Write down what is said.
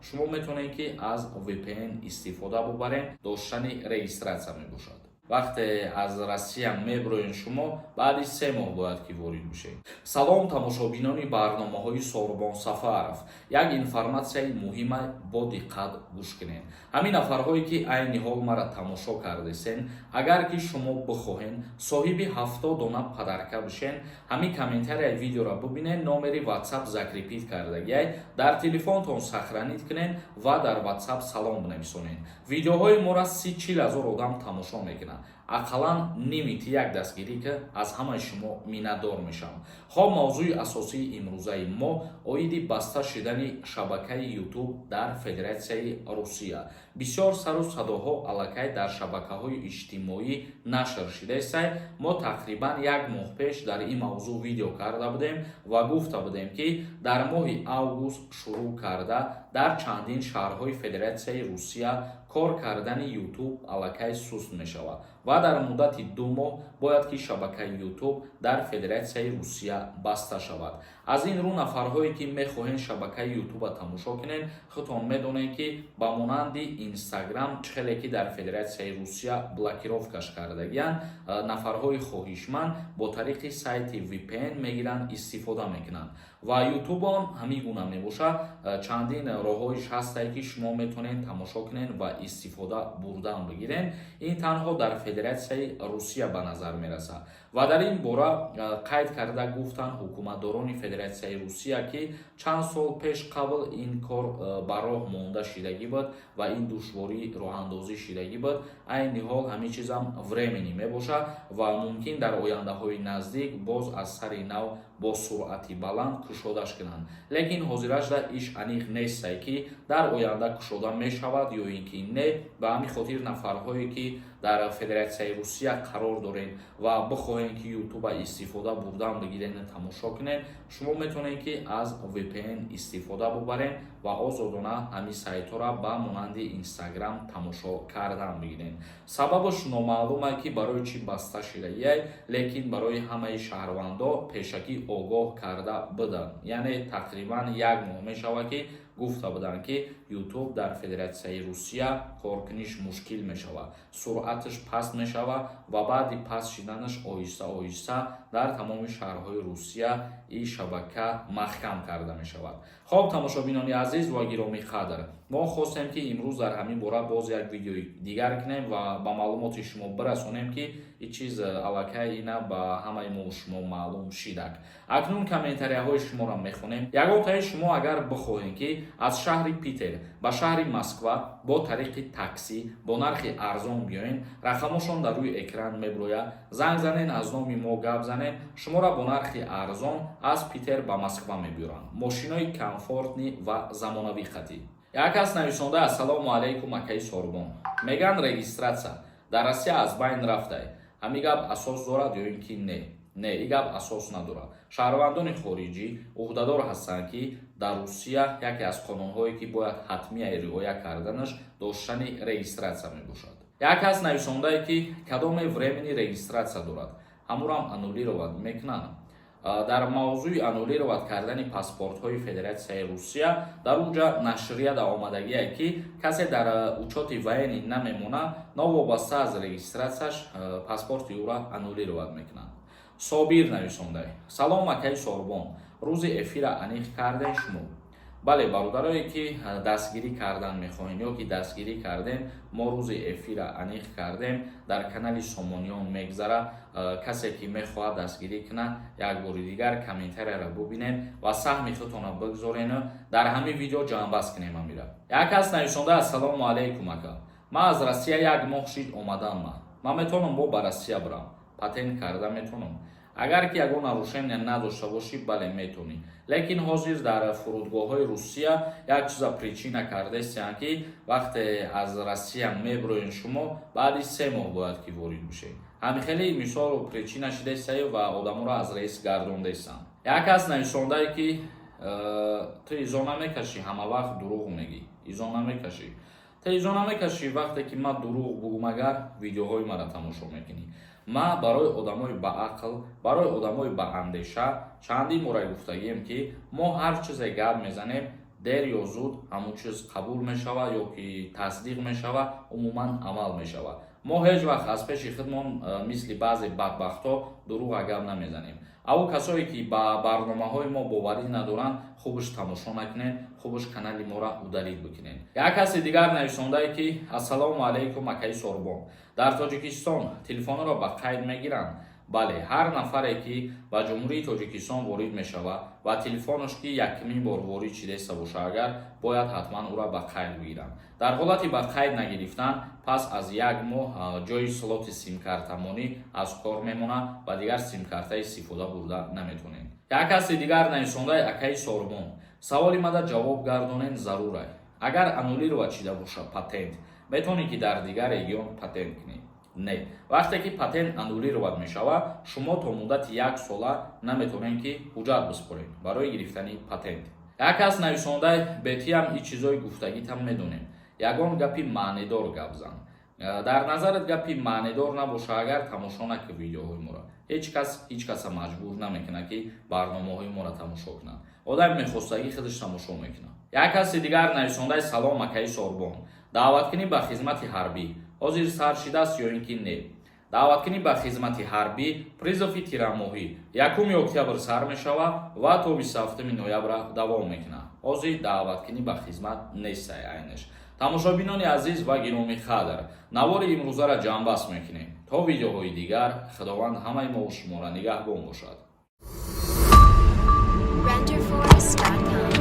Шумо метавонед, ки аз VPN истифода бубаред. Доштани регистрация мебошад. Вақте аз Россия меброен, шумо баъди 3 моҳ бояд ки ворид бишед. Салом, тамошобинони барномаҳои Сорбон Сафаров. Як информатсияи муҳима, бо диққат гӯш кунед. Ҳамин нафарҳое, ки айни ҳол мара тамошо кардесен, агар ки шумо бихоҳен соҳиби 70 дона подарка бишен, ҳамин комментарияи видеоро бибинед, номери WhatsApp закрепить кардагиай, дар телефонтон сохранить кунед ва дар WhatsApp салом бинависонед. Видеоҳои моро 30-40 ҳазор одам тамошо мекунад, ақаллан нимити як дастгирӣ, ки аз ҳамаи шумо миннатдор мешавам. Хоб, мавзӯи асосии имрӯзаи мо оиди баста шудани шабакаи Ютуб дар Федератсияи Русия. Бисёр сару садоҳо аллакай дар шабакаҳои иҷтимоӣ нашр шудаестай. Мо тақрибан як моҳ пеш дар ин мавзӯъ видео карда будем ва гуфта будем, ки дар моҳи август шурӯъ карда дар чандин шаҳрҳои Федератсияи Русия кор кардани Ютуб аллакай суст мешавад ва дар муддати 2 моҳ бояд ки шабакаи Ютуб дар Федератсияи Русия баста шавад. Аз ин рӯ, нафарҳое, ки мехоҳед шабакаи Ютуба тамошо кунед, худтон медонед, ки ба монанди Инстаграм, чӣ хеле ки дар Федератсияи Русия блокировкаш кардагиянд, нафарҳои хоҳишманд бо тариқи сайти VPN мегиранд, истифода мекунанд ва Ютубам ҳамин гуна мебошад. Чандин роҳҳоиш ҳастае, ки шумо метавонед тамошо кунед ва истифода бурдан бигиред. Ин танҳо дар Федератсияи Русия ба назар мерасад ва дар ин бора қайд карда гуфтанд ҳукуматдорони Федератсияи Русия, ки чанд сол пеш қабл ин кор ба роҳ монда шидагӣ буд ва ин душворӣ роҳандозӣ шидагӣ буд. Айни ҳол ҳамин чизам временный мебошад ва мумкин дар ояндаҳои наздик боз аз сари нав бо суръати баланд кушодаш кунанд, лекин ҳозирашда иш аниқ нестай, ки дар оянда кушода мешавад ё ин ки не. Ба ҳамин хотир, нафарҳое, ки дар Федератсияи Русия қарор доред ва бихоҳед, ки Ютуба истифода бурдан бигиред, тамошо кунед, шумо метавонед, ки аз VPN истифода бубаред ва озодона ҳамин сайтҳоро ба монанди Инстаграм тамошо кардан бигиред. Сабабаш номаълуме, ки барои чӣ баста шидагиай, лекин барои ҳамаи шаҳрвандо пешакӣ огоҳ карда буданд. Яъне тақрибан як моҳ мешавад, ки гуфта буданд, ки Ютуб дар Федератсияи Русия коркуниш мушкил мешавад, суръаташ паст мешавад ва баъди паст шиданаш оҳиста оҳиста дар тамоми шаҳрҳои Русия ин шабака маҳкам карда мешавад. Хоб, тамошобинони азиз ва гиромӣ қадр, мо хостем, ки имрӯз дар ҳамин бора боз як видеои дигар кунем ва ба маълумоти шумо бирасонем, ки ин чиз аллакай ина ба ҳамаи мо шумо маълум шидак. Акнун комментарияҳои шуморо мехонем. Ягонтаи шумо агар бихоҳем, ки аз шаҳри Питер ба шаҳри Москва бо тариқи таксӣ бо нархи арзон биёен, рақамошон дар рӯи экран меброяд, занг занен, аз номи мо гап занен, шуморо бо нархи арзон аз Питер ба Москва мебиёранд. Мошинои комфортный ва замонавӣ қатӣ. Як кас нависонда: «Ассалому алайкум, акаи Сорбон. Меган, регистрация дар Россия аз байн рафтай. Ҳамин гап асос дорад ё ин ки не?» Не, ин гап асос надорад. Шаҳрвандони хориҷӣ ӯҳдадор ҳастанд, ки дар Русия яке аз қонунҳое, ки бояд ҳатмия риоя карданаш, доштани регистрация мебошад. Як кас нависондае, ки кадоме временный регистрация дорад, ҳамурам аннулировать мекунанд? Дар мавзӯи аннулировать кардани паспортҳои Федератсияи Русия дар уҷа нашрия дар омадагие, ки касе дар учёти военный намемонад, новобаста аз регистрацияш паспорти ӯра аннулировать мекунанд. Собир нависондай: «Салом, акаи Сорбон, рӯзи эфира аниқ кардем шумо?» Бале, бародарое, ки дастгирӣ кардан мехоҳем ё ки дастгирӣ кардем, мо рӯзи эфира аниқ кардем, дар канали Сомониён мегзара. Касе ки мехоҳад дастгирӣ кунад, як бори дигар комментарияро бубинем ва саҳми худтонро бигзорену дар ҳамин видео ҷамъбаст кунем. Амира як кас нависонда: «Ассалому алайкум, ака, ман аз Россия як моҳ шид омадан, ман метавонам бо ба Россия бирам, патент карда метавонам?» Агар ки ягон нарушения надошта бошӣ, бале, метавонӣ. Лекин ҳозир дар фурудгоҳҳои Русия як чиза причина кардаистиянд, ки вақте аз Россия меброен, шумо баъди 3 моҳ бояд ки ворид бишед. Ҳамин хеле мисол причина шидаистаю ва одаморо аз рейс гардондаистанд. Як кас нависондае, ки «Ту изо намекашӣ, ҳама вақт дурӯғ мегӣ, изо намекашӣ». Ту изо намекашӣ, вақте ки ман дурӯғ бугум, агар видеоҳои маро тамошо мекунӣ. Ман барои одамои баақл, барои одамои баандеша чандин бора гуфтагием, ки мо ҳар чизе гап мезанем. Дер ё зуд ҳамун чиз қабул мешавад ё ки тасдиқ мешавад, умуман амал мешавад. Мо ҳеҷ вақт аз пеши худмон, мисли баъзе бадбахтҳо, дурӯға гап намезанем. Аву касое ки ба барномаҳои мо боварӣ надоранд, хубаш тамошо накунед, хубаш канали моро удалить бикунед. Як каси дигар нависондае, ки: «Ассалому алайкум, акаи Сорбон, дар Тоҷикистон телефонҳоро ба қайд мегиранд?» Бале, ҳар нафаре ки ба Ҷумҳурии Тоҷикистон ворид мешавад ва телефонаш ки якумин бор ворид шидаиста боша агар, бояд ҳатман ӯро ба қайд бигиранд. Дар ҳолати ба қайд нагирифтан, пас аз як моҳ ҷои слоти симкартамонӣ аз кор мемонад ва дигар симкарта истифода бурда наметавонед. Як каси дигар нависондаи: «Акаи Сорбон, саволи мада ҷавоб гардонен зарурай. Агар аннулировать шида боша патент, метавонӣ ки дар дигар регион патент кунӣ?» Не, вақте ки патент аннулировать мешавад, шумо то муддати як сола наметавонед, ки ҳуҷҷат биспоред барои гирифтани патент. Як кас нависондай: «Бетиам и чизои гуфтагитам медонем, ягон гапи маънидор гап зан». Дар назарат гапи маънидор набоша агар, тамошо накун видеоҳои моро. Ҳеҷ кас ҳеҷ каса маҷбур намекунад, ки барномаҳои моро тамошо кунад. Одами мехостагӣ худаш тамошо мекунад. Як каси дигар нависондаи: «Салом, акаи Сорбон, даъваткунӣ ба хизмати ҳарбӣ ҳозир сар шидааст ё ин ки не?» Даъваткунӣ ба хизмати ҳарбӣ, призыв и тирамоҳӣ, 1 октябр сар мешавад ва то 27 ноябра давом мекунад. Ҳозир даъваткунӣ ба хизмат нестай айнеш. Тамошобинони азиз ва гиромӣ қадр, навори имрӯзаро ҷамъбаст мекунем. То видеоҳои дигар Худованд ҳамаи мову шуморо нигаҳбон бошад. Renderforest.com.